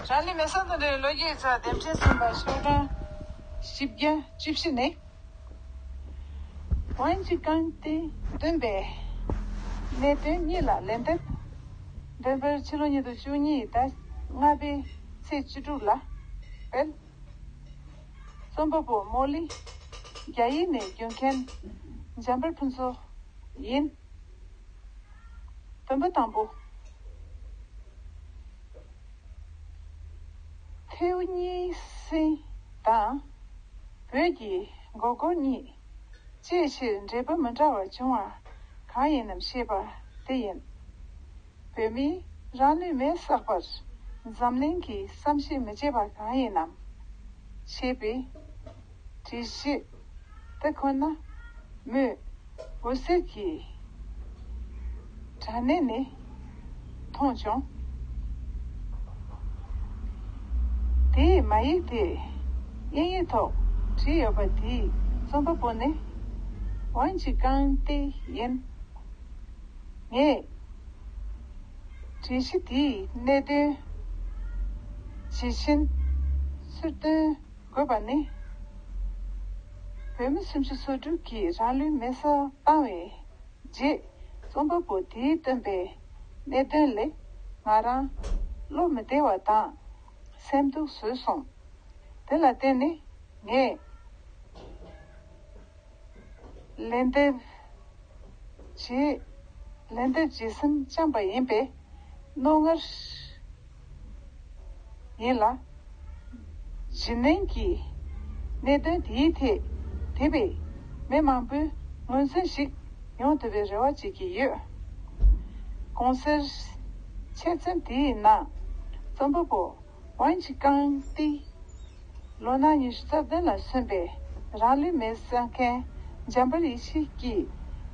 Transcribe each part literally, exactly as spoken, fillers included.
རང་ལུས་མེ་སྲེག་དང་འབྲེལ་བའི་ལོ་རྒྱུས་ཀྱི་ཚབ། འདེམས་ཁྲིམས་ཟིན་པ་ཤོག་གྲངས་བཞི་བརྒྱ་བཅུ་བཞི་ནི། ཝང་ཅི་ཀང་ཏི་བཏོན་པའི་གནད་དོན་གཉིས་ལ་ལན་འདེབས། འདོན་པར་ཕྱི་ལོ་ཉིས་སྟོང་བཅུ་གཉིས་ཟླ་ལྔ་པའི་ཚེས་བཅུ་དྲུག་ལ་སྤེལ། རྩོམ་པ་པོ་མོ་ལི་རྒྱ་ཡིག་ནས་བསྒྱུར་མཁན་འཇམ་དཔལ་ཕུན་ཚོགས་ཡིན། བདུན་པ་དང་པོ། ཐེའུ་གཉིས་སིང་དང་བོད་ཀྱི་མགོ་སྐོར་གཉིས་ཅིའི་ཕྱིར་འགྲེལ་པ་མི་འདྲ་བ་བྱུང་བ་གང་ཡིན་ནམ་ཞེས་པ་དེ་ཡིན། བོད་མིས་རང་ལུས་མེར་བསྲེགས་པར་འཛམ་གླིང་གིས་བསམ་ཤེས་མི་བྱེད་པ་གང་ཡིན་ནམ་ཞེས་པའི་དྲི་གཞི་དེ་ཁོ་ན་མོས་འོད་ཟེར་གྱི་དྲ་གནས་ནས་མཐོང་བྱུང་། དེའི་མ་ཡིག་དེ་དབྱིན་ཡིག་ཐོག་བྲིས་ཡོད་པ་དེའི་རྩོམ་པ་པོ་ནི་ཝང་ཅི་ཀང་ཏི་ཡིན། ངས་དྲི་གཞི་དེའི་གནད་དོན་ཇི་བཞིན་ཚུར་སྟོན་དགོས་པ་ནི། བོད་མི་སུམ་ཅུ་སོ་དྲུག་གིས་རང་ལུས་མེ་སྲེག་བཏང་བའི་རྗེས། རྩོམ་པ་པོ་དེས་བཏོན་པའི་གནད་དོན་ལས་ང་རང་བློ་མི་བདེ་བ་དང་སེམས་སྡུག་བཟོས་སོང་། དེ་ལ་བརྟེན་ནས་ངས་ལན་འདེབས་བྱེད། ལན་འདེབས་བྱེད་སེམས་བཅངས་པ་ཡིན་པས་རྣོ་ངར་ཡིན་ལ། གཞི་ནན་གྱིས་གནད་དོན་དེའི་ཐད་དེ་བས་མི་མང་པོའི་ངོས་འཛིན་ཞིག་ཡོང་ཐུབ་པའི་རེ་བ་བྱེད་ཀྱི་ཡོད། གོང་གསལ་ཆེད་རྩོམ་དེའི་ནང་རྩོམ་པ་པོ་ཝང་ཅི་ཀང་ཏི་ལོ་ན་ཉི་ཤུ་རྩ་བདུན་ལ་སོན་པའི་རང་ལུས་མེར་བསྲེགས་མཁན་འཇམ་དཔལ་ཡེ་ཤེས་ཀྱི་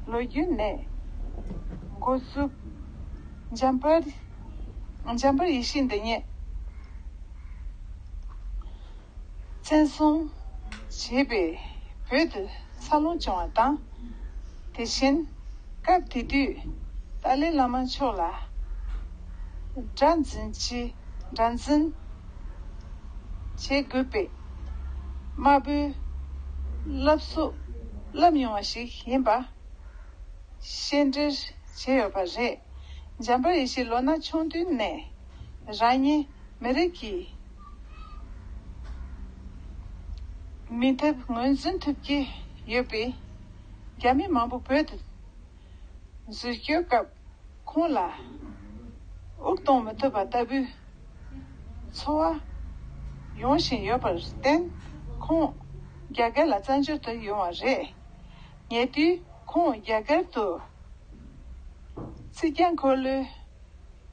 ལོ་རྒྱུས་ནས་འགོ་བཙུགས། འཇམ་དཔལ་འཇམ་དཔལ་ཡེ་ཤེས་འདི་ཉིད་བཙན་བཟུང་བྱས་པའི་བོད་དུ་འཚར་ལོངས་བྱུང་བ་དང་། དེ་བཞིན་སྐབས་དེ་དུས་ཏཱ་ལའི་བླ་མ་མཆོག་ལ་དགྲ་འཛིན་གྱི་དགྲ་འཛིན་བྱེད་དགོས་པའི་དམར་པོའི་བསླབ་གསོ་བསླབས་མྱོང་བ་ཞིག་ཡིན་པ་ཤེས་འདྲིར་བྱས་ཡོད་པ་རེད། འཇམ་དཔལ་ཡེ་ཤེས་ལོ་ན་ཆུང་དུས་ནས་རང་ཉིད་མི་རིགས་ཀྱི་མི་ཐབས་ངོས་འཛིན་ཐུབ་ཀྱི་ཡོད་པས། རྒྱ་མི་མང་པོ་བོད་དུ་འཛུལ་སྐྱོད་སྐབས་ཁོང་ལ་དབུགས་གཏོང་མི་ཐུབ་པ་ལྟ་བུའི་ཚོར་བ་ཡོང་བཞིན་ཡོད་པར་བརྟེན། ཁོང་རྒྱ་གར་ལ་བཙན་བྱོལ་དུ་ཡོང་བ་རེད། ཉེ་དུས་ཁོང་རྒྱ་གར་དུ་ཚིག་རྒྱང་འཁོར་ལོའི་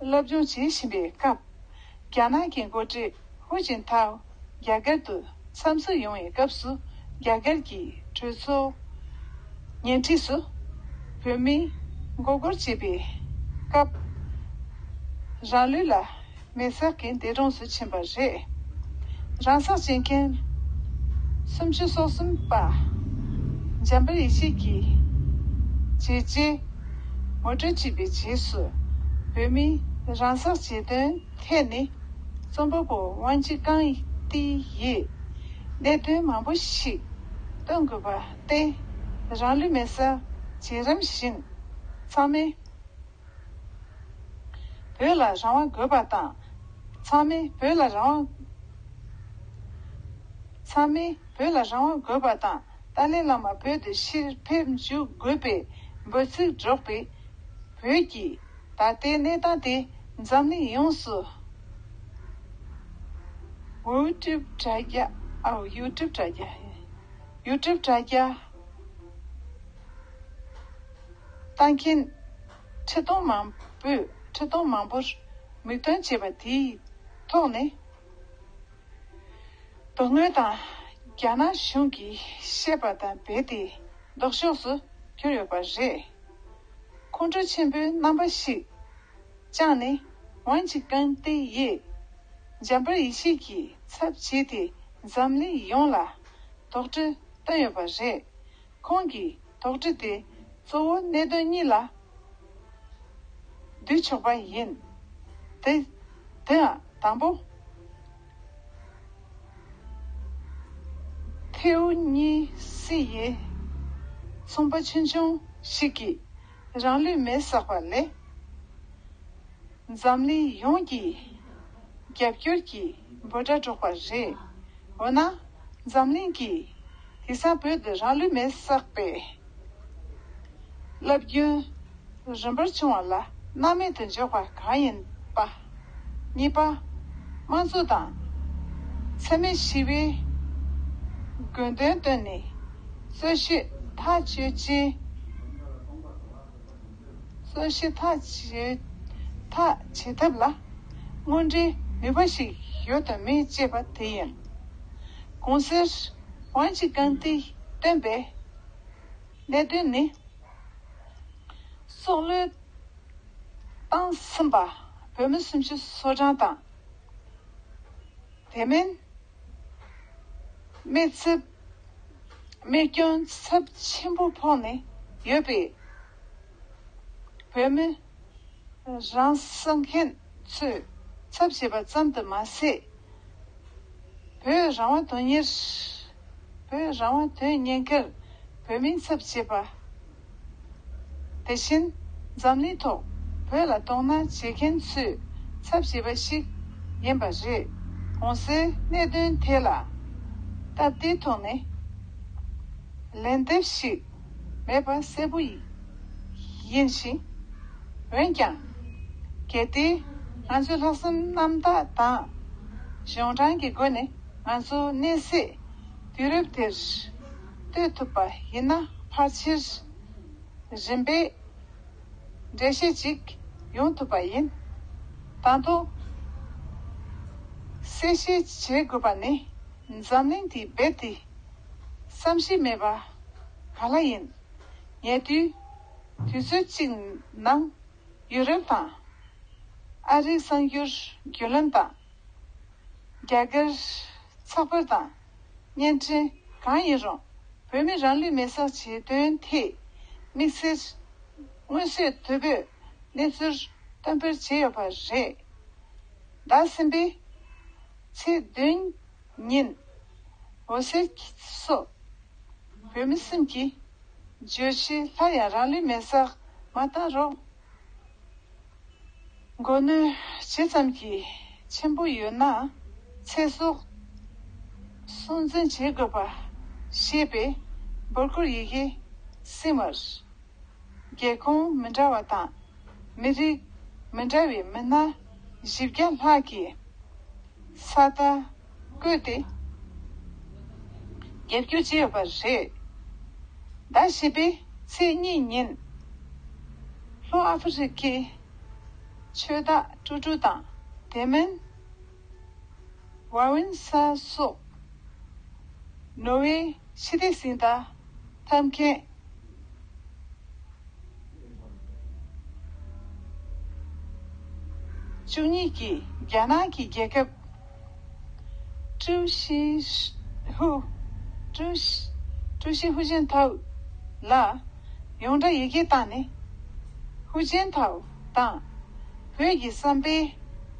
སློབ་སྦྱོང་བྱེད་བཞིན་པའི་སྐབས། རྒྱ་ནག་གི་འགོ་ཁྲིད་ཧུ་ཅིན་ཐའོ་རྒྱ་གར་དུ་འཚམས་གཟིགས་ཡོང་བའི་སྐབས་སུ། རྒྱ་གར་གྱི་གྲོས་ཚོགས་ཉེ་འཁྲིས་སུ་བོད་མིའི་མགོ་སྐོར་བྱེད་པའི་སྐབས། རང་ལུས་ལ་མེ་སྲེག་གིས་འདས་གྲོངས་སུ་ཕྱིན་པ་རེད། རང་སྲེག་བྱེད་མཁན་སུམ་ཅུ་སོ་གསུམ་པ་འཇམ་དཔལ་ཡེ་ཤེས་ཀྱི་བྱས་རྗེས་ངོ་སྤྲོད་བྱས་པའི་རྗེས་སུ། བོད་མིའི་རང་སྲེག་བྱེད་དོན་ཐད་ནས་རྩོམ་པ་པོ་ཝང་ཅི་ཀང་ཏི་ཡིས་གནད་དོན་མང་པོ་ཞིག་སྟོན་དགོས་པ་སྟེ། རང་ལུས་མེ་སྲེག་བྱེད་རིམ་བཞིན་ཚང་མས་བོད་ལ་རང་དབང་དགོས་པ་དང་། ཚང་མས་བོད་ལ་རང་དབང་། ཚང་མས་བོད་ལ་རང་དབང་དགོས་པ་དང་། ཏཱ་ལའི་བླ་མ་བོད་དུ་ཕྱིར་ཕེབས་འཇུག་དགོས་པའི་འབོད་ཚིག་སྒྲོག་པའི་བོད་ཀྱི་ད་ལྟའི་གནས་སྟངས་དེ་འཛམ་གླིང་ཡོངས་སུ། ཝུ་ཊུབ་དྲ་རྒྱ། ཨའོ། ཡུ་ཊུབ་དྲ་རྒྱ། ཡུ་ཊུབ་དྲ་རྒྱ་ལྟ་མཁན་ཁྲི་སྟོང་མང་པོས་ཁྲི་སྟོང་མང་པོར་མིག་སྟོན་བྱས་པ་དེའི་ཐོག་ནས། དོན་དངོས་དང་རྒྱ་ནག་གཞུང་གིས་བཤད་པ་དང་རྦད་དེ་ལྡོག་ཕྱོགས་སུ་གྱུར་ཡོད་པ་རེད། ཁོང་ཁྲོ་ཆེན་པོའི་རྣམ་པ་ཞིག་བཅངས་ནས། ཝང་ཅི་ཀང་ཏི་ཡིས་འཇམ་དཔལ་ཡེ་ཤེས་ཀྱི་ཚབ་བྱས་ཏེ་འཛམ་གླིང་ཡོངས་ལ་དོགས་འདྲི་བཏོན་ཡོད་པ་རེད། ཁོང་གིས་དོགས་འདྲི་དེ་གཙོ་བོ་གནད་དོན་གཉིས་ལ་བསྡུ་ཆོག་པ་ཡིན། དེ། དེའང་དང་པོ། ཁྲེའུ་ཉི་སི་ཡི་ཚོང་པ་ཆུང་ཆུང་ཞིག་གིས་རང་ལུས་མེ་བསགས་པ་ལས། འཛམ་གླིང་ཡོངས་ཀྱི་རྒྱབ་སྐྱོར་གྱི་འབོད་སྒྲ་སྒྲོག་པ་རེད། འོ་ན། འཛམ་གླིང་གིས་དེང་སང་བོད་དུ་རང་ལུས་མེ་བསགས་པའི་རླབས་རྒྱུན་རིམ་པར་བྱུང་བ་ལ་སྣང་མེད་དུ་འཇོག་པ་གང་ཡིན་པ། གཉིས་པ། དམངས་གཙོ་དང་འཚེ་མེད་ཞི་བའི་དགོས་འདུན་བཏོན་ནས་རྩོད་གཞི་ཐག་གཅོད་ཅིང་། རྩོད་གཞི་ཐག་གཅོད་ཐག་བཅད་ཐབས་ལ་དངོས་འབྲེལ་ནུས་པ་ཞིག་ཡོད་དམ་མེད་ཅེས་པ་དེ་ཡིན། གོང་གསལ་ཝང་ཅི་ཀང་ཏི་བཏོན་པའི་གནད་དོན་ནི། སྲོག་བློས་བཏང་ཟིན་པ་བོད་མི་སུམ་ཅུ་སོ་གྲངས་དང་། དེ་མིན། རྨས་ཚབས། རྨས་སྐྱོན་ཚབས་ཆེན་པོ་ཕོག་ནས་ཡོད་པའི་བོད་མི་རང་ས་མཁན་ཚོའི་ཚབ་བྱེད་པ་ཙམ་དུ་མ་ཟད། བོད་རང་དབང་དོན་གཉེར། བོད་རང་དབང་དོན་གཉེར་མཁན་བོད་མིའི་ཚབ་བྱེད་པ། དེ་བཞིན་འཛམ་གླིང་ཐོག་བོད་ལ་དོ་སྣང་བྱེད་མཁན་ཚོའི་ཚབ་བྱེད་པ་ཞིག་ཡིན་པ་རེད། གོང་གསལ་གནད་དོན་དེ་ལ་སྟབས་བདེའི་ཐོག་ནས་ལན་འདེབས་ཤིག་མེད་པ་གསལ་པོ་ཡིན་ཞིང་། འོན་ཀྱང་། གལ་ཏེ་ང་ཚོས་ལྷག་བསམ་རྣམ་དག་དང་གཞུང་དྲང་གི་སྒོ་ནས་ང་ཚོ་གནས་སའི་དུས་རབས་དེར་ལྟོས་ཐུབ་པ་ཡིན་ན། ཕལ་ཆེར་རིམ་པས་འགྲེལ་བཤད་ཅིག་ཡོང་ཐུབ་པ་ཡིན། དང་ཐོག་གསལ་བཤད་བྱེད་དགོས་པ་ནི། འཛམ་གླིང་འདི་རྦད་དེ་བསམ་གཞིག་མེད་པ་ག་ལ་ཡིན། ཉེ་དུས་དུས་ཚོད་ཅིག་ནང་ཡུ་རོབ་དང་ཨ་རིའི་གསར་འགྱུར་བརྒྱུད་ལམ་དང་། རྒྱ་གར་ཚགས་པར་དང་བརྙན་འཕྲིན་གང་ཡིན་རུང་། བོད་མི་རང་ལུས་མེ་བསྲེགས་བྱེད་དོན་ཐད་དམིགས་བསལ་མངོན་གསལ་དོད་པོས་གནས་ཚུལ་སྟོན་སྤེལ་བྱས་ཡོད་པ་རེད། ཟླ་གསུམ་པའི་ཚེས་བདུན་ཉིན་འོད་ཟེར་སོགས་བོད་མི་གསུམ་གྱིས་བརྗོད་གཞི་སླར་ཡང་རང་ལུས་མེ་བསྲེགས་མ་བཏང་རོགས། མགོ་གནོན་ཇི་ཙམ་གྱིས་ཆེན་པོ་ཡོད་ན་ཚེ་སྲོག་སྲུང་འཛིན་བྱེད་དགོས་པ་ཞེས་པའི་འབོད་སྐུལ་ཡི་གེ་གསན་པར། རྒྱལ་ཁོངས་མི་འདྲ་བ་དང་མི་རིགས་མི་འདྲ་བའི་མི་སྣ་བཞི་བརྒྱ་ལྷག་གིས་ས་རྟགས་བཀོད་དེ་རྒྱབ་སྐྱོར་བྱས་ཡོད་པ་རེད། ཟླ་བཞི་པའི་ཚེས་གཉིས་ཉིན་ལྷོ་ཨ་ཧྥེ་རི་ཁའི་ཆོས་བདག་ཀྲུ་ཀྲུ་དང་དེ་མིན་ཝ་ཝིན་ས་སོགས་ནོར་ཝེ་ཕྱི་སྡོད་གཟེངས་རྟགས་ཐོབ་མཁན་བཅུ་གཉིས་ཀྱིས་རྒྱ་ནག་གི་རྒྱལ་ཁབ་ཀྲུའུ་ཞི་ཧུ། ཀྲུའུ་ཞི། ཀྲུའུ་ཞི་ཧུའུ་ཅིན་ཐའོ་ལ་ཡོངས་གྲགས་ཡི་གེ་བཏང་ནས། ཧུའུ་ཅིན་ཐའོ་དང་བོད་ཀྱི་བསམ་པའི་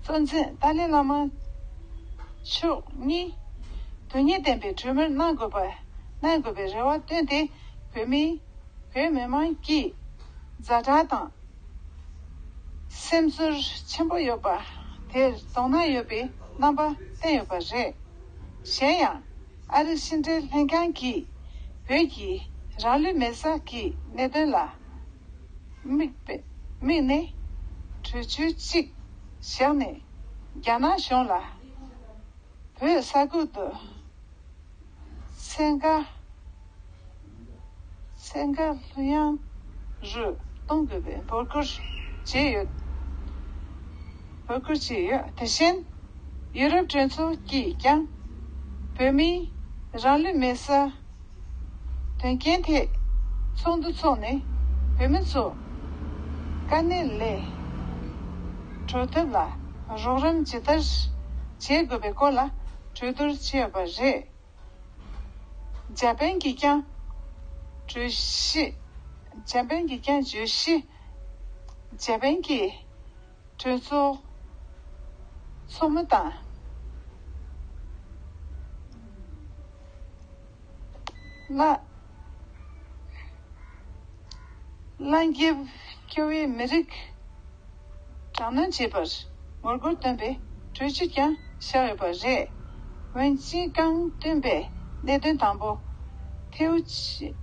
གཙོ་འཛིན་ཏཱ་ལའི་བླ་མ་མཆོག་གཉིས་དོན་གཉེར་ལྡན་པའི་གྲོས་མོལ་གནང་དགོས་པ། གནང་དགོས་པའི་རེ་བ་བཏོན་ཏེ། བོད་མི། བོད་མི་མང་གིས་ཛ་དྲག་དང་སེམས་ཚོར་ཆེན་པོ་ཡོད་པ་དེར་དོ་སྣང་ཡོད་པའི་རྣམ་པ་བསྟན་ཡོད་པ་རེད། གཞན་ཡང་། ཨ་རིའི་ཕྱི་འབྲེལ་ལྷན་ཁང་གིས་བོད་ཀྱི་རང་ལུས་མེ་བསྲེགས་ཀྱི་གནད་དོན་ལ་དམིགས་པའི་དམིགས་ནས་གྲོས་ཆོད་ཅིག་བཞག་ནས་རྒྱ་ནག་གཞུང་ལ་བོད་ས་ཁུལ་དུ་ཚན་ཁ་ཚན་ཁ་ལྷོད་ཡངས་རུ་གཏོང་དགོས་པའི་འབོད་སྐུལ་བྱས་ཡོད། འབོད་སྐུལ་བྱས་ཡོད། དེ་བཞིན་ཡུ་རོབ་གྲོས་ཚོགས་ཀྱིས་ཀྱང་བོད་མིའི་རང་ལུས་མེ་བསྲེགས་དོན་རྐྱེན་ཐད་ཚོགས་འདུ་འཚོགས་ནས་བོད་མི་ཚོ་དཀའ་གནད་ལས་གྲོལ་ཐབས་ལ་རོགས་རམ་ཇི་ལྟར་བྱེད་དགོས་པའི་སྐོར་ལ་གྲོས་བསྡུར་བྱས་ཡོད་པ་རེད། འཇར་པན་གྱིས་ཀྱང་གྲོས་གཞི། འཇར་པན་གྱིས་ཀྱང་བརྗོད་གཞི། འཇར་པན་གྱི་གྲོས་ཚོགས་ཚོགས་མི་དང་། ལ། ལ་འགེབས་སྐྱོ་བའི་མི་རིགས་དྲག་གནོན་བྱས་པར་ངོ་རྒོལ་སྟོན་པའི་གྲོས་ཆོད་ཀྱང་བཞག་ཡོད་པ་རེད། ཝུན་ཅིན་ཀང་བསྟན་པའི་གནད་དོན་དང་པོ། ཐེའུ་ཆི།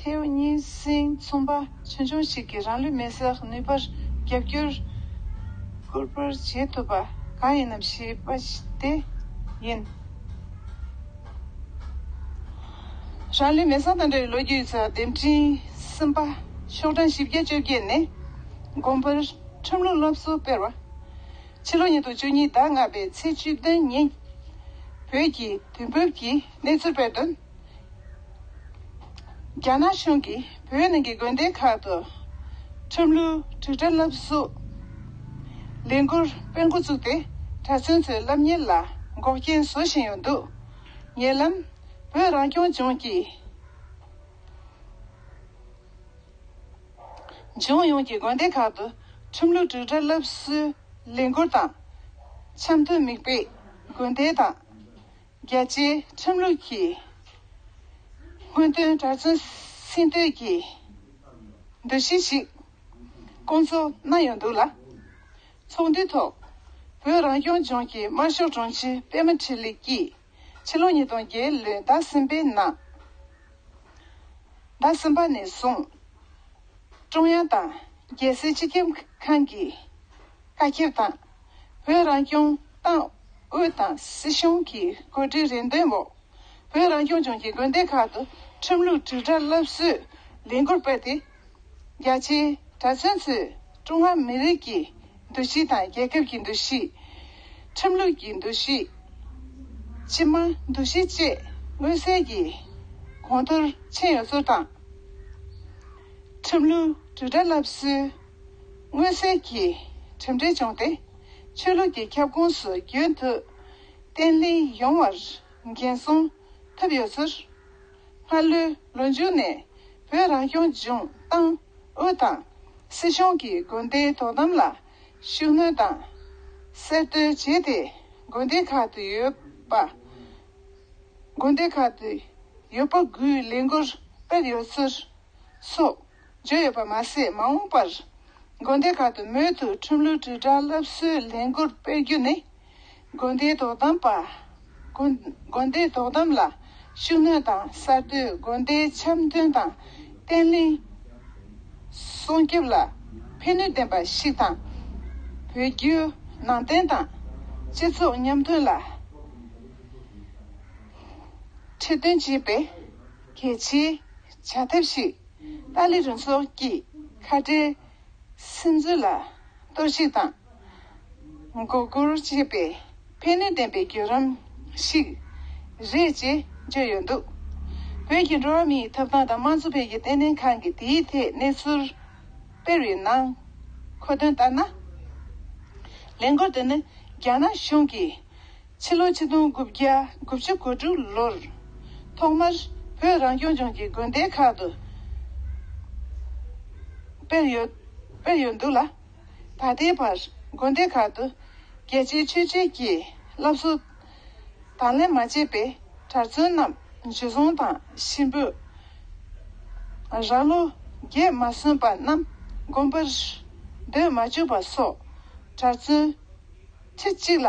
ཐེའུ་ཉིན་སིང་ཚོང་པ་ཆུང་ཆུང་ཞིག་གིས་རང་ལུས་མེར་བསྲེགས་ནུས་པར་རྒྱབ་སྐྱོར་སྐུལ་སྤེལ་བྱེད་ཐུབ་པ་གང་ཡིན་ནམ་ཞེས་པ་དེ་ཡིན། རང་ལུས་མེར་བསྲེགས་དང་འབྲེལ་བའི་ལོ་རྒྱུས་ཡོད་ས་དེབ་ཕྲེང་གསུམ་པ། ཤོག་གྲངས་བཞི་བརྒྱ་བཅོ་བརྒྱད་ནས་དགོན་པར་ཁྲིམས་ལུགས་སློབ་གསོ་སྤེལ་བ། ཕྱི་ལོ་ཉིས་སྟོང་བཅུ་གཉིས་ཟླ་ལྔ་པའི་ཚེས་བཅུ་བདུན་ཉིན། བོད་ཀྱི་དུས་བབ་ཀྱི་གནས་ཚུལ་སྤེལ་དོན། རྒྱ་ནག་གཞུང་གིས་བོད་ནང་གི་དགོན་སྡེ་ཁག་ཏུ་ཁྲིམས་ལུགས་དྲིལ་བསྒྲགས་སློབ་གསོ་ལས་འགུལ་སྤེལ་འགོ་བཙུགས་ཏེ། གྲྭ་བཙུན་ཚོའི་སློབ་གཉེར་ལ་འགོག་རྐྱེན་བཟོ་བཞིན་ཡོད་འདུག་ཉེ་ལམ་བོད་རང་སྐྱོང་ལྗོངས་ཀྱི་ལྗོངས་ཡོངས་ཀྱི་དགོན་སྡེ་ཁག་ཏུ་ཁྲིམས་ལུགས་དྲིལ་བསྒྲགས་སློབ་གསོའི་ལས་འགུལ་དང་། འཆམ་མཐུན་མིག་དཔེ། དགོན་སྡེ་དང་། རྒྱ་ཆེའི་ཁྲིམས་ལུགས་ཀྱི་སྔོན་ཐོན་གྲྭ་བཙུན་སྲིད་དོན་གྱི་འདུ་ཤེས་ཤིག་བསྐོང་ཚོགས་གནང་ཡོད་འདུག་ལ། ཚོགས་འདུའི་ཐོག་བོད་རང་སྐྱོང་ལྗོངས་ཀྱི་དམར་ཤོག་དྲུང་ཆེ་པད་མ་འཕྲིན་ལས་ཀྱིས་ཕྱི་ལོ་ཉིས་སྟོང་བརྒྱད་ལོའི་ཟླ་གསུམ་པའི་ནང་། ཟླ་གསུམ་པ་ནས་བཟུང་། ཀྲུང་དབྱང་དང་རྒྱལ་སྲིད་སྤྱི་ཁྱབ་ཁང་གི་བཀའ་ཁྱབ་དང་། བོད་རང་སྐྱོང་ཏང་ཨུད་དང་སྲིད་གཞུང་གི་གོ་སྒྲིག་རེ་འདུན་འོག་བོད་རང་སྐྱོང་ལྗོངས་ཀྱི་དགོན་སྡེ་ཁག་ཏུ་ཁྲིམས་ལུགས་དྲིལ་བསྒྲགས་སློབ་གསོའི་ལས་འགུལ་སྤེལ་ཏེ། རྒྱ་ཆེའི་གྲྭ་བཙུན་ཚོས་ཀྲུང་ཧྭ་མི་རིགས་ཀྱི་འདུ་ཤེས་དང་། རྒྱལ་ཁབ་ཀྱི་འདུ་ཤེས། ཁྲིམས་ལུགས་ཀྱི་འདུ་ཤེས། སྤྱི་དམངས་འདུ་ཤེས་བཅས་མངོན་གསལ་གྱིས་གོང་མཐོར་ཕྱིན་ཡོད་ཚུལ་དང་། ཁྲིམས་ལུགས་དྲིལ་བསྒྲགས་སློབ་གསོའི་མངོན་གསལ་གྱིས་གྲུབ་འབྲས་བྱུང་སྟེ། ཆོས་ལུགས་ཀྱི་ཁྱབ་ཁོངས་སུ་རྒྱུན་དུ་བརྟན་ལྷིང་ཡོང་བར་འགན་སྲུང་ཐུབ་ཡོད་ཚུལ། སྔ་ལོའི་ལོ་མཇུག་ནས་བོད་རང་སྐྱོང་ལྗོངས་ཏང་ཨུད་དང་སྲིད་གཞུང་གིས་དགོན་སྡེའི་དོ་དམ་ལ་ཤུགས་སྣོན་དང་། གསར་གཏོད་བྱས་ཏེ། དགོན་སྡེ་ཁག་ཏུ་ཡོད་པ། དགོན་སྡེ་ཁག་ཏུ་ཡོད་པ་དགུའི་ལས་འགུལ་སྤེལ་ཡོད་ཚུལ་སོགས་བརྗོད་ཡོད་པ་མ་ཟད། མ་འོངས་པར་དགོན་སྡེ་ཁག་ཏུ་མུ་མཐུད་ཁྲིམས་ལུགས་དྲིལ་བསྒྲགས་སློབ་གསོའི་ལས་འགུལ་སྤེལ་རྒྱུ་ནི། དགོན་སྡེའི་དོ་དམ་པ། དགོན་དགོན་སྡེའི་དོ་དམ་ལ་ཤུགས་སྣོན་དང་། གསར་གཏོད། དགོན་སྡེའི་འཆམ་མཐུན་དང་བརྟན་ལྷིང་སྲུང་སྐྱོབ་ལ་ཕན་ནུས་ལྡན་པ་ཞིག་དང་། བོད་བརྒྱུད་ནང་བསྟན་དང་སྤྱི་ཚོགས་མཉམ་མཐུན་ལ་ཁྲིད་སྟོན་བྱེད་པའི་གལ་ཆེའི་བྱ་ཐབས་ཤིག་ཏཱ་ལའི་རུ་ཚོགས་ཀྱི་ཁ་བྲལ་སིམ་འཛུལ་ལ་གཏོར་བཤིག་དང་མགོ་སྐོར་བྱེད་པའི་ཕན་ནུས་ལྡན་པའི་བརྒྱུད་རིམ་ཞིག་རེད་ཅེས་བརྗོད་ཡོད་འདུག་བོད་ཀྱི་འགྲོ་བ་མིའི་ཐོབ་ཐང་དང་དམངས་གཙོ་འཕེལ་རྒྱས་ལྟེ་གནས་ཁང་གིས་དེའི་ཐད་གནས་ཚུལ་སྤེལ་བའི་ནང་འཁོད་དོན་ལྟར་ན། ལས་འགུལ་དེ་ནི་རྒྱ་ནག་གཞུང་གིས་ཕྱི་ལོ་ཆིག་སྟོང་དགུ་བརྒྱ་དགུ་བཅུ་གོ་དྲུག་ལོར་ཐོག་མར་བོད་རང་སྐྱོང་ལྗོངས་ཀྱི་དགོན་སྡེ་ཁག་ཏུ་སྤེལ་ཡོད་སྤེལ་ཡོད་འདུག་ལ། ད་ལྟའི་བར་དགོན་སྡེ་ཁག་ཏུ་རྒྱལ་གཅེས་ཆོས་གཅེས་ཀྱི་སློབ་གསོ་དང་ལེན་མ་བྱས་པའི་གྲྭ་བཙུན་རྣམས་འཇུ་བཟུང་དང་གཤིན་པོས་རང་ལོ་བརྒྱད་མ་སོན་པ་རྣམས་དགོན་པར་སྡོད་མ་བཅུག་པ་སོགས་གྲྭ་བཙུན་ཁྲི་གཅིག་ལ་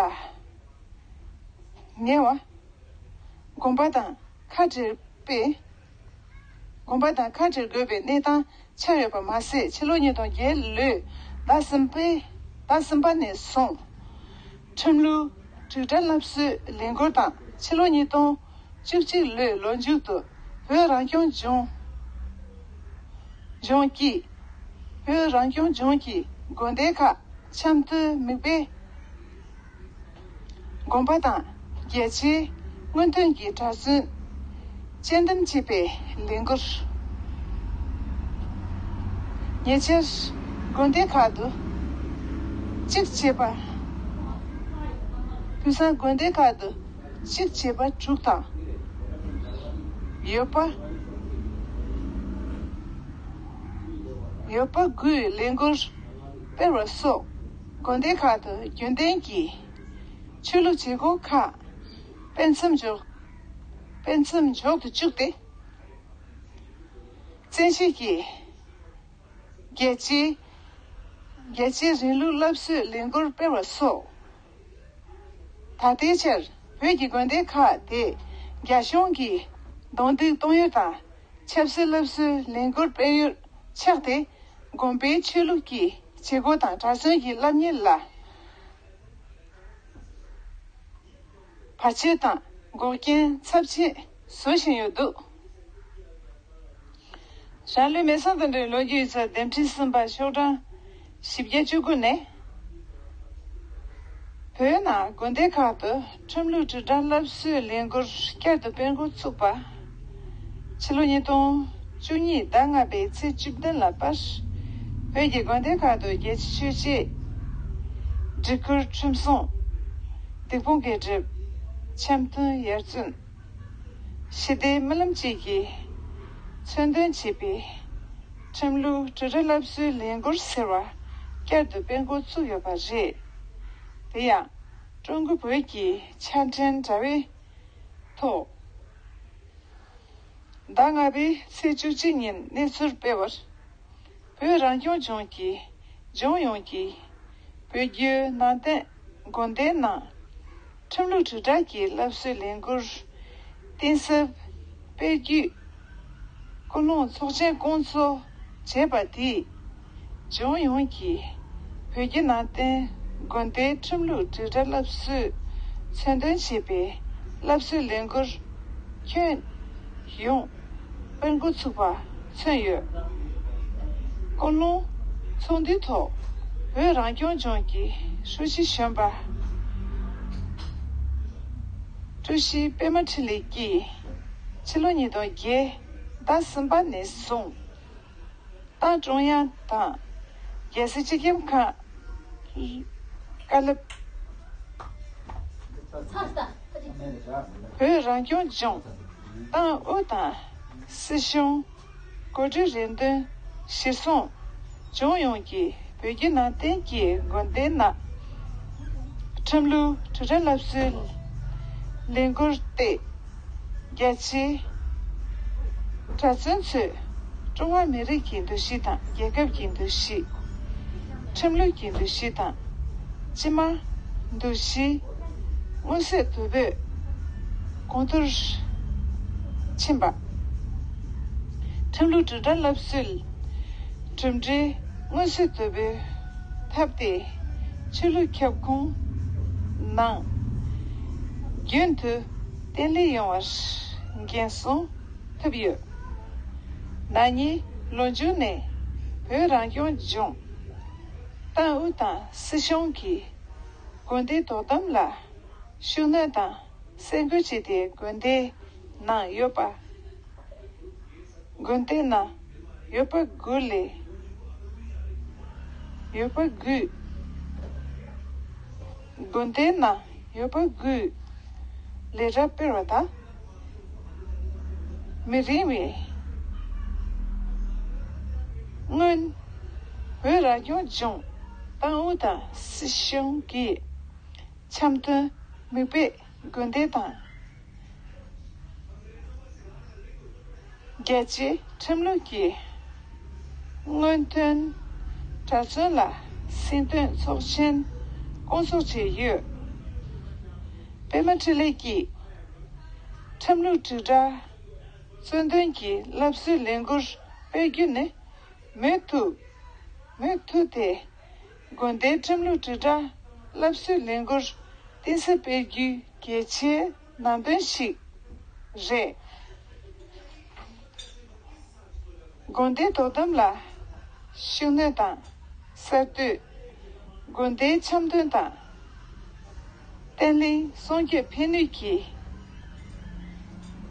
ཉེ་བ། དགོན་པ་དང་ཁ་བྲལ་པའི། དགོན་པ་དང་ཁ་བྲལ་དགོས་པའི་གནས་སྟངས་ཆགས་ཡོད་པ་མ་ཟད། ཕྱི་ལོ་ཉིས་སྟོང་བརྒྱད་ལོའི་ཟླ་གསུམ་པའི་ཟླ་གསུམ་པ་ནས་བཟུང་། ཁྲིམས་ལུགས་དྲིལ་བསྒྲགས་སློབ་གསོའི་ལས་འགུལ་དང་། ཕྱི་ལོ་ཉིས་སྟོང་བཅུ་གཅིག་ལོའི་ལོ་མཇུག་ཏུ་བོད་རང་སྐྱོང་ལྗོངས་ལྗོངས་ཀྱིས། བོད་རང་སྐྱོང་ལྗོངས་ཀྱི་དགོན་སྡེ་ཁག་འཆམ་མཐུན་མིག་དཔེ། དགོན་པ་དང་རྒྱལ་སྤྱིའི་སྔོན་ཐོན་གྱི་གྲྭ་བཙུན་སྤྱན་འདེམས་བྱེད་པའི་ལས་འགུལ། ཉེ་ཆར་དགོན་སྡེ་ཁག་ཏུ་གཅིག་བྱས་པ། དུས་སང་དགོན་སྡེ་ཁག་ཏུ་གཅིག་བྱས་པ་དྲུག་དང་། ཡོད་པ། ཡོད་པ་དགུའི་ལས་འགུལ་སྤེལ་བ་སོགས། དགོན་སྡེ་ཁག་ཏུ་རྒྱུན་ལྡན་གྱི་ཆོས་ལུགས་བྱེད་སྒོ་ཁག་སྤེལ་མཚམས་འཇོག་སྤེལ་མཚམས་འཇོག་ཏུ་བཅུག་སྟེ། བཙན་ཤེད་ཀྱིས་རྒྱལ་སྤྱིའི་རྒྱལ་སྤྱིའི་རིང་ལུགས་སློབ་གསོའི་ལས་འགུལ་སྤེལ་བ་སོགས། ད་ལྟའི་ཆར་བོད་ཀྱི་དགོན་སྡེ་ཁག་དེས་རྒྱ་གཞུང་གིས་རྡུང་རྡེག་གཏོང་ཡུལ་དང་ཆབ་སྲིད་སློབ་གསོའི་ལས་འགུལ་སྤེལ་ཡུལ་ཆགས་ཏེ། དགོན་པའི་ཆོས་ལུགས་ཀྱི་བྱེད་སྒོ་དང་གྲྭ་བཙུན་གྱི་སློབ་གཉེར་ལ་བར་ཆད་དང་འགོག་རྐྱེན་ཚབས་ཆེ་བཟོ་བཞིན་ཡོད་འདུག། རང་ལུས་མེ་སྲེག་དང་འབྲེལ་ལོ་རྒྱུས་ཡིག་ཚགས་འདེམས་ཁྲིད་གསུམ་པ་ཤོག་གྲངས་བཞི་བརྒྱ་བཅུ་དགུ་ནས། བོད་ནང་དགོན་སྡེ་ཁག་ཏུ་ཁྲིམས་ལུགས་དྲིལ་བསྒྲགས་སློབ་གསོའི་ལས་འགུལ་བསྐྱར་དུ་སྤེལ་འགོ་ཚུགས་པ། ཕྱི་ལོ་ཉིས་སྟོང་བཅུ་གཉིས་ཟླ་ལྔ་པའི་ཚེས་བཅུ་བདུན་ལ་བར། བོད་ཀྱི་དགོན་སྡེ་ཁག་ཏུ་རྒྱལ་སྤྱིའི་ཆོས་བྱེད། སྒྲིག་བཀུར་ཁྲིམས་སྲུང་། སྡིག་སྤོང་དགེ་སྒྲུབ། འཆམ་མཐུན་ཡར་བརྩོན། ཞི་བདེའི་རྨི་ལམ་བཅས་ཀྱི་མཚོན་དོན་བྱེད་པའི་ཁྲིམས་ལུགས་དྲིལ་བསྒྲགས་སློབ་གསོའི་ལས་འགུལ་ཟེར་བ་བསྐྱར་དུ་སྤེལ་འགོ་ཚུགས་ཡོད་པ་རེད། དེ་ཡང་ཀྲུང་གོ་བོད་ཀྱི་ཆ་འཕྲིན་དྲ་བའི་ཐོག་ཟླ་ལྔ་པའི་ཚེས་བཅུ་གཅིག་ཉིན་གནས་ཚུལ་སྤེལ་བར། བོད་རང་སྐྱོང་ལྗོངས་ཀྱི་ལྗོངས་ཡོངས་ཀྱི་བོད་བརྒྱུད་ནང་བསྟན་དགོན་སྡེའི་ནང་ཁྲིམས་ལུགས་དྲིལ་བསྒྲགས་ཀྱི་སློབ་གསོའི་ལས་འགུལ་གཏིང་ཟབ་སྤེལ་རྒྱུའི་ཀུན་སློང་ཚོགས་ཆེན་བསྐོང་ཚོགས་བྱས་པ་དེས། ལྗོངས་ཡོངས་ཀྱི་བོད་བརྒྱུད་ནང་བསྟན་དགོན་སྡེའི་ཁྲིམས་ལུགས་དྲིལ་བསྒྲགས་སློབ་གསོའི་མཚོན་དོན་བྱེད་པའི་སློབ་གསོའི་ལས་འགུལ་ཁྱོན་ཡོངས་སྤེལ་འགོ་ཚུགས་པ་མཚོན་ཡོད། ཀུན་སློང་ཚོགས་འདུའི་ཐོག་བོད་རང་སྐྱོང་ལྗོངས་ཀྱི་ཧྲུའུ་ཅི་གཞོན་པ་ཀྲུའུ་ཞི་པད་མ་འཕྲིན་ལས་ཀྱིས་ཕྱི་ལོ་ཉིས་སྟོང་བརྒྱད་ཟླ་གསུམ་པ་ནས་བཟུང་། ཏང་ཀྲུང་དབྱང་དང་རྒྱལ་སྲིད་སྤྱི་ཁྱབ་ཁང་། བཀའ་སློབ། བོད་རང་སྐྱོང་ལྗོངས་ཏང་ཨུད་དང་སྲིད་གཞུང་། འགོ་ཁྲིད་རེ་འདུན་གཞིར་བཟུང་། ལྗོངས་ཡོངས་ཀྱི་བོད་བརྒྱུད་ནང་བསྟན་གྱི་དགོན་སྡེའི་ནང་ཁྲིམས་ལུགས་དྲིལ་བསྒྲགས་སློབ་གསོའི་ལས་འགུལ་སྟེ། རྒྱ་ཆེའི་གྲྭ་བཙུན་ཚོས་ཀྲུང་ཧྭ་མི་རིགས་ཀྱི་འདུ་ཤེས་དང་རྒྱལ་ཁབ་ཀྱི་འདུ་ཤེས། ཁྲིམས་ལུགས་ཀྱི་འདུ་ཤེས་དང་། སྤྱི་དམངས་འདུ་ཤེས་མངོན་གསལ་དོད་པོས་གོང་མཐོར་ཕྱིན་པ། ཁྲིམས་ལུགས་དྲིལ་བསྒྲགས་སློབ་གསོའི་གྲུབ་འབྲས་མངོན་གསལ་དོད་པོའི་ཐབས་དེ་ཆོས་ལུགས་ཁྱབ་ཁོངས་ནང་རྒྱུན་དུ་བརྟན་ལྷིང་ཡོང་བར་འགན་སྲུང་ཐུབ་ཡོད། ན་ནིང་ལོ་མཇུག་ནས་བོད་རང་སྐྱོང་ལྗོངས་ཏང་ཨུད་དང་སྲིད་གཞུང་གིས་དགོན་སྡེའི་དོ་དམ་ལ་ཤུགས་སྣོན་དང་སེམས་ཁུར་བྱས་ཏེ་དགོན་སྡེའི་ནང་ཡོད་པ། དགོན་སྡེའི་ནང་ཡོད་པ་དགུ་ལས། ཡོད་པ་དགུ། དགོན་སྡེའི་ནང་ཡོད་པ་དགུ་ལས་གྲྭ་སྤེལ་བ་དང་། མི་རིང་བའི་སྔོན། བོད་རང་སྐྱོང་ལྗོངས་ཏང་ཨུད་དང་སྲིད་གཞུང་གིས་འཆམ་མཐུན་མིག་དཔེ་དགོན་སྡེ་དང་། རྒྱལ་སྤྱིའི་ཁྲིམས་ལུགས་ཀྱི་སྔོན་ཐོན་གྲྭ་བཙུན་ལ་སྲིད་དོན་ཚོགས་ཆེན་བསྐོང་ཚོགས་བྱས་ཡོད། པད་མ་འཕྲིན་ལས་ཀྱིས་ཁྲིམས་ལུགས་དྲིལ་བསྒྲགས་གཙོ་འདོན་གྱི་སློབ་གསོའི་ལས་འགུལ་སྤེལ་རྒྱུ་ནི་མུ་མཐུད། མུ་མཐུད་དེ་དགོན་སྡེའི་ཁྲིམས་ལུགས་དྲིལ་བསྒྲགས་སློབ་གསོའི་ལས་འགུལ་གཏིང་ཟབ་སྤེལ་རྒྱུའི་གལ་ཆེའི་ནང་དོན་ཞིག་རེད། དགོན་སྡེའི་དོ་དམ་ལ་ཤུགས་སྣོན་དང་། གསར་གཏོད། དགོན་སྡེའི་འཆམ་མཐུན་དང་། བརྟན་ལྷིང་སྲུང་སྐྱོབ་ཕན་ནུས་ཀྱི་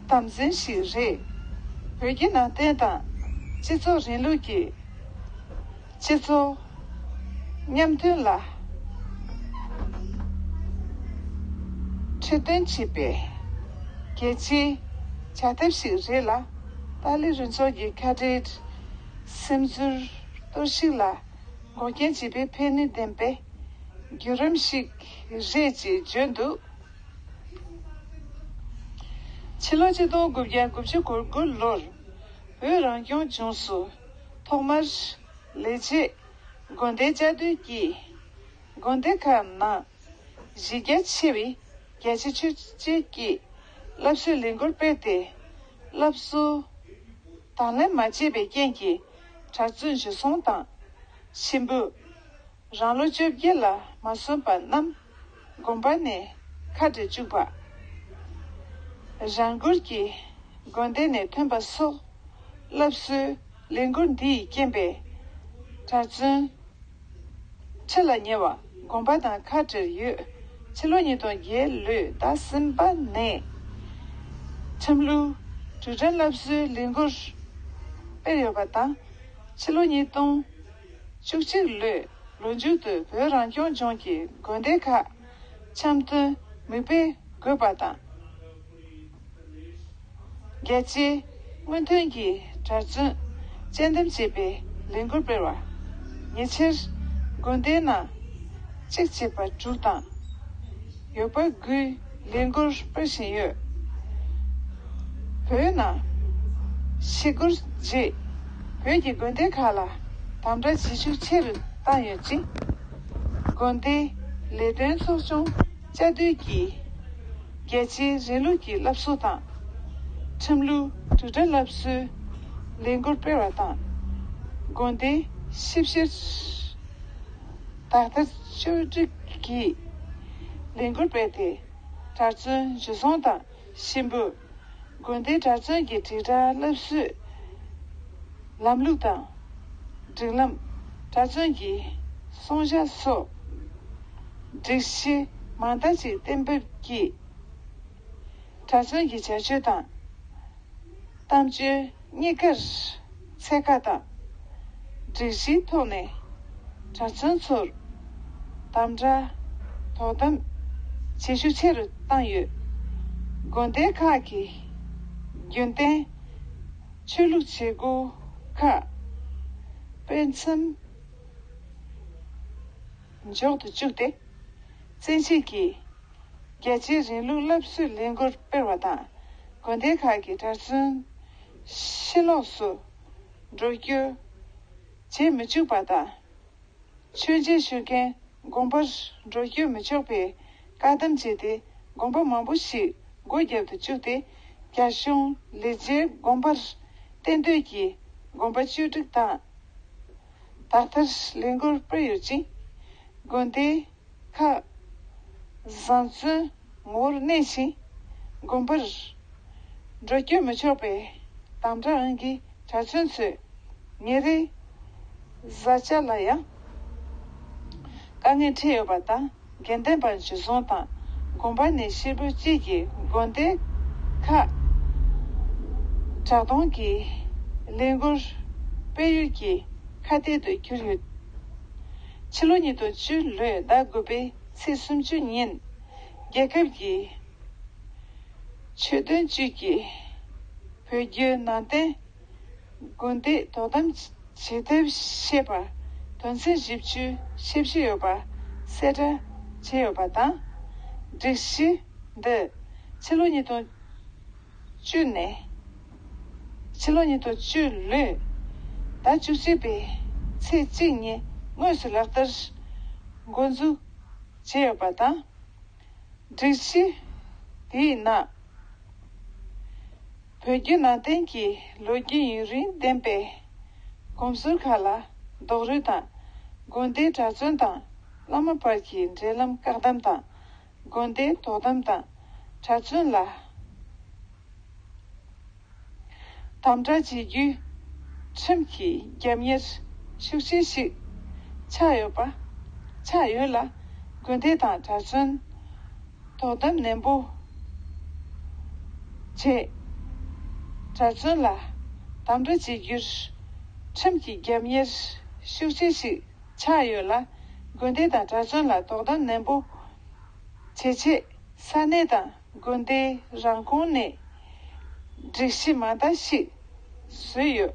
དམ་འཛིན་ཞིག་རེད། བོད་ཀྱི་ནང་བསྟན་དང་སྤྱི་ཚོགས་རིང་ལུགས་ཀྱི་སྤྱི་ཚོགས་མཉམ་མཐུན་ལ་ཁྲིད་སྟོན་བྱེད་པའི་གལ་ཆེའི་བྱ་ཐབས་ཤིག་རེད་ལ། ཏཱ་ལའི་རུ་ཚོགས་ཀྱི་ཁ་བྲལ་སིམ་འཛུལ་གཏོར་བཤིག་ལ་འགོག་རྐྱེན་བྱེད་པའི་ཕན་ནུས་ལྡན་པའི་བརྒྱུད་རིམ་ཞིག་རེད་ཅེས་བརྗོད་འདུག། ཕྱི་ལོ་ཆིག་སྟོང་དགུ་བརྒྱ་དགུ་བཅུ་གོ་དགུ་ལོར། བོད་རང་སྐྱོང་ལྗོངས་སུ་ཐོག་མར་ལས་བྱེད་དགོན་སྡེ་བཅའ་སྡོད་ཀྱིས་དགོན་སྡེ་ཁག་ནང་གཞི་རྒྱ་ཆེ་བའི་རྒྱ་ཆེ་ཆོས་བྱེད་ཀྱི་སློབ་གསོའི་ལས་འགུལ་སྤེལ་ཏེ། སློབ་གསོ་དང་ལེན་མ་བྱས་པའི་རྐྱེན་གྱིས་གྲྭ་བཙུན་འཇུ་བཟུང་དང་། གཤིན་པོ། རང་ལོ་བཅོ་བརྒྱད་ལ་མ་སོན་པ་རྣམས་དགོན་པ་ནས་ཁ་བྲལ་བཅུག་པ། རང་འཁུལ་གྱིས་དགོན་སྡེ་ནས་ཐོན་པ་སོགས་སློབ་གསོའི་ལས་འགུལ་འདི་ཡི་རྐྱེན་པས་གྲྭ་བཙུན་ཁྲི་ལ་ཉེ་བ་དགོན་པ་དང་ཁ་བྲལ་ཡོད། ཕྱི་ལོ་ཉིས་སྟོང་བརྒྱད་ལོའི་ཟླ་གསུམ་པ་ནས་ཁྲིམས་ལུགས་དུས་དྲན་སློབ་གསོའི་ལས་འགུལ་སྤེལ་ཡོད་པ་དང་། ཕྱི་ལོ་ཉིས་སྟོང་བཅུ་གཅིག་ལོའི་ལོ་མཇུག་ཏུ་བོད་རང་སྐྱོང་ལྗོངས་ཀྱི་དགོན་སྡེ་ཁག་འཆམ་མཐུན་མིག་དཔེ་འགོད་པ་དང་། རྒྱ་ཆེའི་སྔོན་ཐོན་གྱི་གྲྭ་བཙུན་དཔྱད་འདེམས་བྱེད་པའི་ལས་འགུལ་སྤེལ་བ། ཉེ་ཆར་དགོན་སྡེའི་ནང་གཅིག་བྱས་པ་དྲུག་དང་། ཡོད་པ་དགུའི་ལས་འགུལ་སྤེལ་བཞིན་ཡོད། བོད་ནང་ཞི་རྒོལ་རྗེས་བོད་ཀྱི་དགོན་སྡེ་ཁག་ལ་དམ་དྲག་བྱེད་ཤུགས་ཆེ་རུ་བཏང་ཡོད་ཅིང་། དགོན་སྡེའི་ལས་དོན་ཚོགས་ཆུང་བཅའ་སྡོད་ཀྱིས་རྒྱལ་གཅེས་རིང་ལུགས་ཀྱི་སློབ་གསོ་དང་། ཁྲིམས་ལུགས་དུས་དྲན་སློབ་གསོའི་ལས་འགུལ་སྤེལ་བ་དང་། དགོན་སྡེའི་ཞིབ་བཤེར་དག་ཐེར་བཅོས་སྒྲིག་གི་ལས་འགུལ་སྤེལ་ཏེ། གྲྭ་བཙུན་འཇུ་བཟུང་དང་གཤིན་པོ། དགོན་སྡེའི་གྲྭ་བཙུན་གྱི་དྲིལ་བསྒྲགས་སློབ་གསོའི་ལམ་ལུགས་དང་། སྒྲིག་ལམ། གྲྭ་བཙུན་གྱི་བསྲུང་བྱ་སོགས་སྒྲིག་གཞི་མང་དག་ཅིག་གཏན་འབེབས་ཀྱིས། གྲྭ་བཙུན་གྱི་བྱ་སྤྱོད་དང་། གཏམ་སྤྱོད་གཉིས་ཀར་ཚད་བཀག་དང་། སྒྲིག་གཞིའི་ཐོག་ནས་གྲྭ་བཙུན་ཚོར་དམ་དྲག་དོ་དམ་བྱེད་ཤུགས་ཆེ་རུ་བཏང་ཡོད། དགོན་སྡེ་ཁག་གིས་རྒྱུན་གཏན་ཆོས་ལུགས་བྱེད་སྒོ་ཁག་སྤེལ་མཚམས་འཇོག་ཏུ་བཅུག་སྟེ། བཙན་ཤེད་ཀྱིས་རྒྱལ་གཅེས་རིང་ལུགས་སློབ་གསོའི་ལས་འགུལ་སྤེལ་བ་དང་། དགོན་སྡེ་ཁག་གི་གྲྭ་བཙུན་ཕྱི་ལོགས་སུ་འགྲོ་སྐྱོད་བྱེད་མི་བཅུག་པ་དང་། མཆོད་མཇལ་ཞུ་མཁན་དགོན་པར་འགྲོ་སྐྱོད་མི་ཆོག་པའི་བཀག་སྡོམ་བྱས་ཏེ། དགོན་པ་མང་པོ་ཞིག་སྒོ་བརྒྱབ་ཏུ་བཅུག་སྟེ། རྒྱ་གཞུང་ལས་བྱེད་དགོན་པར་གཏན་སྡོད་ཀྱིས་དགོན་པ་བཅོས་སྒྲིག་དང་། དག་ཐེར་ལས་འགུལ་སྤེལ་ཡོད་ཅིང་། དགོན་སྡེ་ཁག་བཟང་བཙོན་ངོ་བོར་གནས་ཤིང་། དགོན་པར་འགྲོ་སྐྱོད་མི་ཆོག་པའི་དམ་དྲག་དབང་གིས་གྲྭ་བཙུན་ཚོས་ཉིན་རེའི་བཟའ་བཅའ་ལ་ཡང་དཀའ་ངལ་འཕྲད་ཡོད་པ་དང་། དགེ་ལྡན་པ་འཇུ་བཟུང་དང་། དགོན་པ་ནས་གཤིན་པོ་བཅས་ཀྱི་དགོན་སྡེ་ཁག་དྲག་གཏོང་གི་ལས་འགུལ་སྤེལ་ཡུལ་གྱི་ཁ་གཏད་དུ་གྱུར་ཡོད། ཕྱི་ལོ་ཉིས་སྟོང་བཅུ་ལོའི་ཟླ་དགུ་པའི་ཚེས་སུམ་ཅུ་ཉིན། རྒྱལ་ཁབ་ཀྱི་ཆོས་དོན་ཅུས་ཀྱིས་བོད་བརྒྱུད་ནང་བསྟན་དགོན་སྡེ་དོ་དམ་བྱེད་ཐབས་ཞེས་པ་དོན་ཚན་བཞི་བཅུ་ཞེ་བཞི་ཡོད་པ་གསལ་བསྒྲགས་བྱས་ཡོད་པ་དང་། སྒྲིག་གཞི་འདི་ཕྱི་ལོ་ཉིས་སྟོང་བཅུ་ནས་ཕྱི་ལོ་ཉིས་སྟོང་བཅུ་ལོའི་ཟླ་བཅུ་གཅིག་པའི་ཚེས་གཅིག་ཉིན་དངོས་སུ་ལག་བསྟར་འགོ་འཛུགས་བྱས་ཡོད་པ་དང་། སྒྲིག་གཞི་དེའི་ནང་། བོད་བརྒྱུད་ནང་བསྟན་གྱི་ལོ་རྒྱུས་ཡུན་རིང་ལྡན་པའི་གོམས་སྲོལ་ཁག་ལ་རྡོག་རོལ་དང་། དགོན་སྡེའི་གྲྭ་བཙུན་དང་བླ་མ་བར་གྱི་འབྲེལ་ལམ་བཀག་སྡོམ་དང་། དགོན་སྡེའི་དོ་དམ་དང་གྲྭ་བཙུན་ལ་དམ་དྲག་བྱེད་རྒྱུའི་ཁྲིམས་ཀྱི་རྒྱབ་གཉེར་ཤུགས་ཆེ་ཞིག་ཆགས་ཡོད་པ། ཆགས་ཡོད་ལ། དགོན་སྡེ་དང་གྲྭ་བཙུན་དོ་དམ་ནན་པོ་བྱས། གྲྭ་བཙུན་ལ་དམ་དྲག་བྱེད་རྒྱུར་ཁྲིམས་ཀྱི་རྒྱབ་གཉེར་ཤུགས་ཆེ་ཞིག་ཆགས་ཡོད་ལ། དགོན་སྡེ་དང་གྲྭ་བཙུན་ལ་དོ་དམ་ནན་པོ་བྱེད་ཆེད། ས་གནས་དང་དགོན་སྡེའི་རང་ཁོངས་ནས་སྒྲིག་གཞི་མང་དག་ཞིག་བཟོས་ཡོད།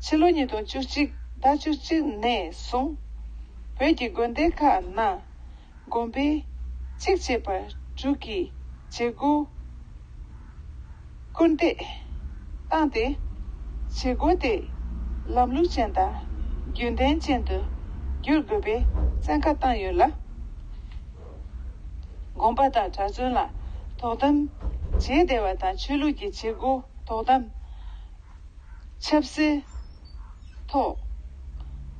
ཕྱི་ལོ་ཉིས་སྟོང་བཅུ་གཅིག་ཟླ་བཅུ་གཅིག་ནས་བཟུང་བོད་ཀྱི་དགོན་སྡེ་ཁག་ནང་དགོན་པའི་གཅིག་བྱས་པ་དྲུག་གི་བྱེད་སྒོ་སྐུལ་འདེད་བཏང་སྟེ། བྱེད་སྒོ་དེ་ལམ་ལུགས་ཅན་དང་རྒྱུན་ལྡན་ཅན་དུ་འགྱུར་དགོས་པའི་བཙན་བཀའ་བཏང་ཡོད་ལ། དགོན་པ་དང་གྲྭ་བཙུན་ལ་དོ་དམ་བྱས་བསྡད་པ་དང་། ཆོས་ལུགས་ཀྱི་བྱེད་སྒོ་དོ་དམ། ཆབ་སྲིད་ཐོག་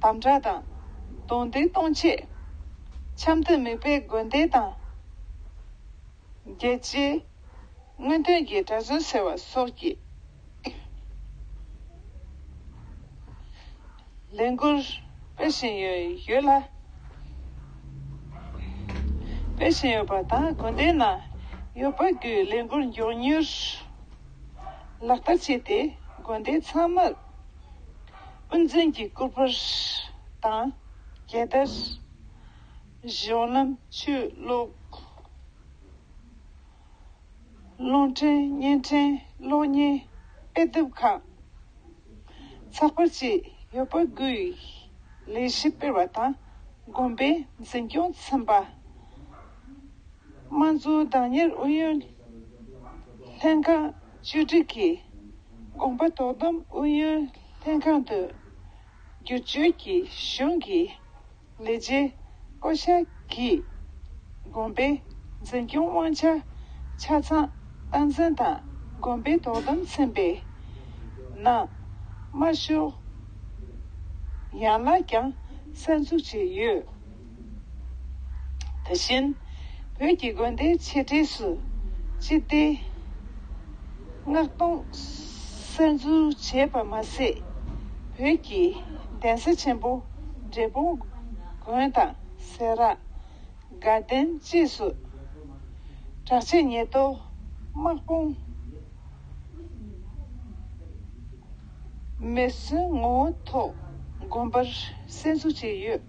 དམ་དྲག་དང་རྡུང་རྡེག་གཏོང་ཆེད། འཆམ་མཐུན་མིག་དཔེ་དགོན་སྡེ་དང་། རྒྱལ་སྤྱིའི་སྔོན་ཐོན་གྱི་གྲྭ་བཙུན་ཟེར་བ་སོགས་ཀྱི་ལས་འགུལ་སྤེལ་བཞིན་ཡོད་ཡོད་ལ། སྤེལ་བཞིན་ཡོད་པ་དང་། དགོན་སྡེའི་ནང་ཡོད་པ་དགུའི་ལས་འགུལ་མགྱོགས་མྱུར་ལག་བསྟར་བྱས་ཏེ། དགོན་སྡེ་ཚང་མར་དབུ་འཛིན་གྱི་སྐུ་པར་དང་། རྒྱལ་དར། གཞུང་ལམ། ཆོས་གློག་རླུང་འཕྲིན། བརྙན་འཕྲིན། གློག་བརྙན། དཔེ་དེབ་ཁག་ཚགས་པར་བཅས་ཡོད་པ་དགུའི་ལས་གཞི་སྤེལ་བ་དང་། དགོན་པའི་འཛིན་སྐྱོང་ཚན་པ། དམངས་གཙོའི་བདག་གཉེར་ཨུ་ཡོན་ལྷན་ཁང་བཅོས་སྒྲིག་གིས་དགོན་པ་དོ་དམ་ཨུ་ཡོན་ལྷན་ཁང་དུ་བསྒྱུར་བཅོས་ཀྱིས། གཞུང་གི་ལས་བྱེད་བསྐོ་བཞག་གིས་དགོན་པའི་འཛིན་སྐྱོང་དབང་ཆ་ཆ་ཚང་སྟངས་འཛིན་དང་། དགོན་པའི་དོ་དམ་ཚན་པའི་ནང་དམར་ཤོག་ཡན་ལག་ཀྱང་གསར་འཛུགས་བྱས་ཡོད། དེ་བཞིན་བོད་ཀྱི་དགོན་སྡེའི་ཆེ་གྲས་སུ་སྤྱི་བདེ་མངགས་གཏོང་གསར་འཛུགས་བྱས་པ་མ་ཟད། བོད་ཀྱི་གདན་ས་ཆེན་པོ་འབྲས་སྤུངས་དགོན་དང་། སེ་ར། དགའ་ལྡན་བཅས་སུ་དྲག་ཆས་ཉེན་རྟོག་དམག་དཔུང་མེ་ཟོན་ངོ་བོ་ཐོག་དགོན་པར་གསར་འཛུགས་བྱས་ཡོད།